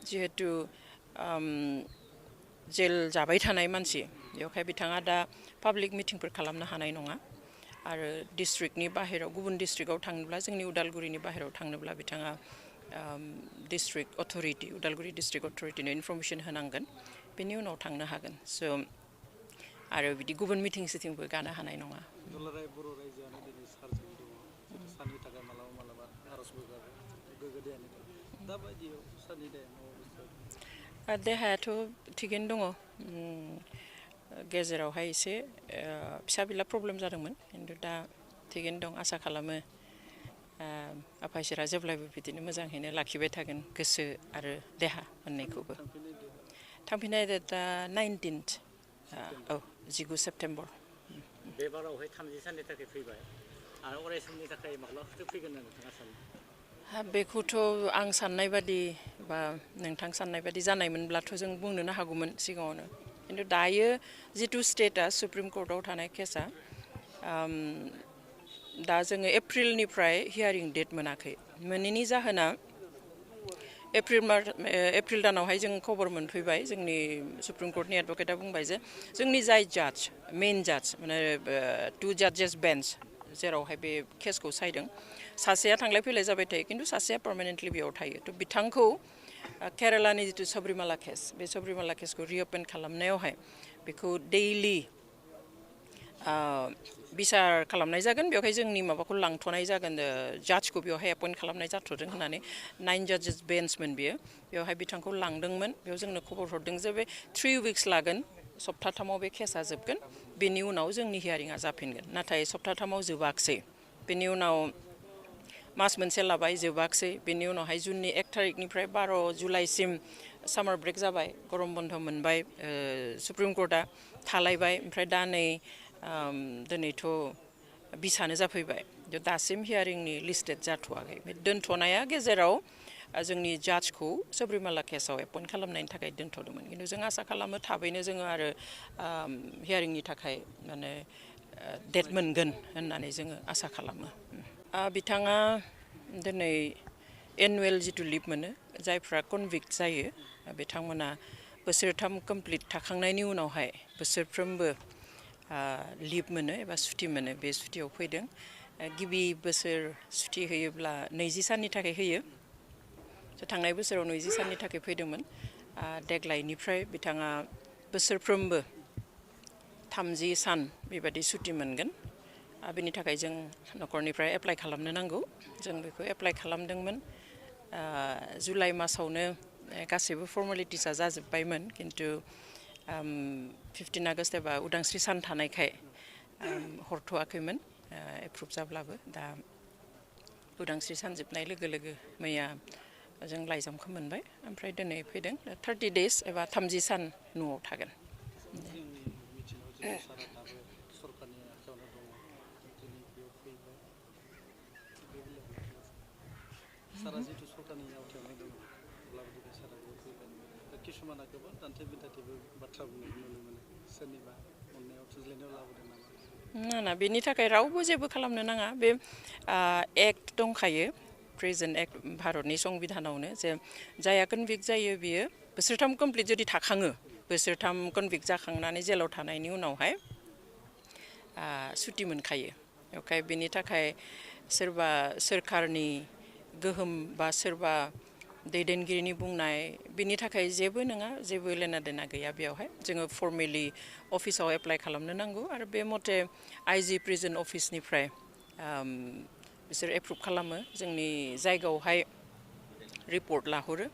जिहेतु जेल जाबाय थानाय मानसि बेवहाय बिथाङा दा पाब्लिक मिटिंफोर खालामनो हानाय नङा आरो डिस्ट्रिक्टनि बाहेराव गुबुन डिस्ट्रिक्टआव थांनोब्ला जोंनि उदालगुरिनि बाहेराव थांनोब्ला बिथाङा डिस्ट्रिक्ट अथरिटी उदालगुरि डिस्ट्रिक्ट अथरिटीनो इनफरमेसन होनांगोन बेनि उनाव थांनो हागोन स' आरो बिदि गुबुन मिटिं सिटिंबो गानो हानाय नङा दुलाराय बर' रायजोआनो दिनै सारजों दङ सारनि थाखाय मालाबा मालाबा आर'जबो गाबो गोग्गो देहानि थाखाय दा बायदियाव सारनि देहाया देहायाथ' थिगैनो दङ गेजेरावहाय एसे फिसा बिला प्रब्लेम जादोंमोन खिन्थु दा थिगैनो दं आसा खालामो आफा इसोरा जेब्लायबो बिदिनो मोजाङैनो लाखिबाय थागोन गोसो आरो देहा मोननैखौबो थांफिननाय डेटआ 19th औ 19 सेप्टेम्बर बे बारावहाय 30 साननि थाखाय फैबाय आरो अराय समनि थाखाय माब्लाफोर फैगोन होनना नोंथाङा सानो बेखौथ' आं साननाय बादि बा नोंथां साननाय बादि जानायमोनब्लाथ' जों बुंनोनो हागौमोन सिगाङावनो खिन्थु दायो जिथु स्टेटआ सुप्रिम कर्टआव थानाय केसा दा जोङो एप्रिलनिफ्राय हियारिं डेट मोनाखै मोनैनि जाहोना एप्रिल दानावहाय जों खबर मोनफैबाय जोंनि सुप्रिम कर्टनि एडभकेटआ बुंबाय जे जोंनि जाय जाज मेइन जाज माने 2 जाजेस बेन्च जेरावहाय बे केसखौ सायदों सासेया थांलाय फैलाय जाबाय थायो खिन्थु सासेया पार्मानेन्टलि बेयाव थायो थ' बिथांखौ केरालानि जिथु सबरिमाला केस बे सबरिमाला केसखौ रिअपेन खालामनायावहाय बेखौ दैलि बिसार खालामनाय जागोन बेवहाय जोंनि माबाखौ लांथ'नाय जागोन जाजखौ बेवहाय एपइन्ट खालामनाय जाथ'दों होननानै 9 जाजेस बेन्चमोन बियो बेवहाय बिथांखौ लांदोंमोन बेयाव जोंनो खबर हरदों जे बे 3 उइक्स लागोन सप्ताथामाव बे केसा जोबगोन बेनि उनाव जोंनि हियारिंआ जाफिनगोन नाथाय सप्ताथामाव जोबाखसै बेनि उनाव मास मोनसे लाबाय जोबाखसै बेनि उनावहाय जुननि 1 थारिखनिफ्राय 12 जुलाइसिम सामार ब्रेक जाबाय गरम बन्द मोनबाय सुप्रिम कर्टआ थालायबाय ओमफ्राय दा नै दिनैथ' 20 जाफैबाय दासिम हियारिंनि लिस्टेड जाथ'वाखै दोनथ'नाया गेजेराव जोंनि जाजखौ सबरिमाला केसाव एपइन्ट खालामनायनि थाखाय दोनथ'दोंमोन खिन्थु जों आसा खालामो थाबैनो जोङो आरो हियारिंनि थाखाय माने डेट मोनगोन होननानै जोङो आसा खालामो बिथाङा दिनै एनुवेल जिथु लिभ मोनो जायफ्रा कनभिक्ट जायो बिथांमोना बोसोरथाम कमप्लिट थाखांनायनि उनावहाय बोसोरफ्रोमबो लिभ मोनो एबा सुटि मोनो बे सुटियाव फैदों गिबि बोसोर सुटि होयोब्ला 20 साननि थाखाय होयो थांनाय बोसोराव 20 साननि थाखाय फैदोंमोन देग्लायनिफ्राय बिथाङा बोसोरफ्रोमबो 30 सान बेबायदि सुटि मोनगोन बेनि थाखाय जों न'खरनिफ्राय एप्लाइ खालामनो नांगौ जों बेखौ एप्लाइ खालामदोंमोन जुलाइ मासावनो गासैबो फर्मेलिटिसआ जाजोब्बायमोन खिन्थु 15 आगस्ट एबा उदांस्रि सान थानायखाय हरथ'वाखैमोन एप्रुभ जाब्लाबो दा उदांस्रि सान जोबनाय लोगो लोगो मैया जों लाइजामखौ मोनबाय ओमफ्राय दिनै फैदों 30 डेज एबा 30 सान न'आव थागोन सारा जिथु सरकारनि आवथायावनो दङ अब्लाबो दिनै सारा बेयाव फैबाय किसुमाना गोबां दान्थे बिदान्थेबो बाथ्रा बुंनाय नुनो मोनो सोरनिबा अननायाव थुज्लायनायाव लाबोदों नामा ना बेनि थाखाय रावबो जेबो खालामनो नाङा बे एक्ट दंखायो प्रेजेन्ट एक्ट भारतनि संबिधानावनो जे जाया कनभिक्ट जायो बियो बोसोरथाम कमप्लिट जुदि थाखाङो बोसोरथाम कनभिक्ट जाखांनानै जेलाव थानायनि उनावहाय सुटि मोनखायो बेवहाय बेनि थाखाय सोरबा सोरखारनि गोहोम बा सोरबा दैदेनगिरिनि बुंनाय बिनि थाखाय जेबो नङा जेबो लेना देना गैया बेयावहाय जोङो फर्मेलि अफिसाव एप्लाइ खालामनो नांगौ आरो बे मथे आइजि प्रिजन अफिसनिफ्राय बिसोर एप्रुभ खालामो जोंनि जायगायावहाय रिपर्ट लाहरो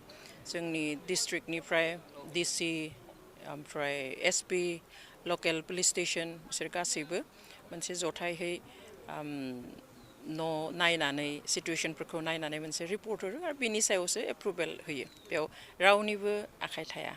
जोंनि डिस्ट्रिक्टनिफ्राय डिसि ओमफ्राय एसपि लकेल पुलिस स्टेशन बिसोर गासैबो मोनसे जथायहै न' नायनानै सिटुएशनफोरखौ नायनानै मोनसे रिपर्ट हरो आरो बिनि सायावसो एप्रुभेल होयो बेयाव रावनिबो आखाइ थाया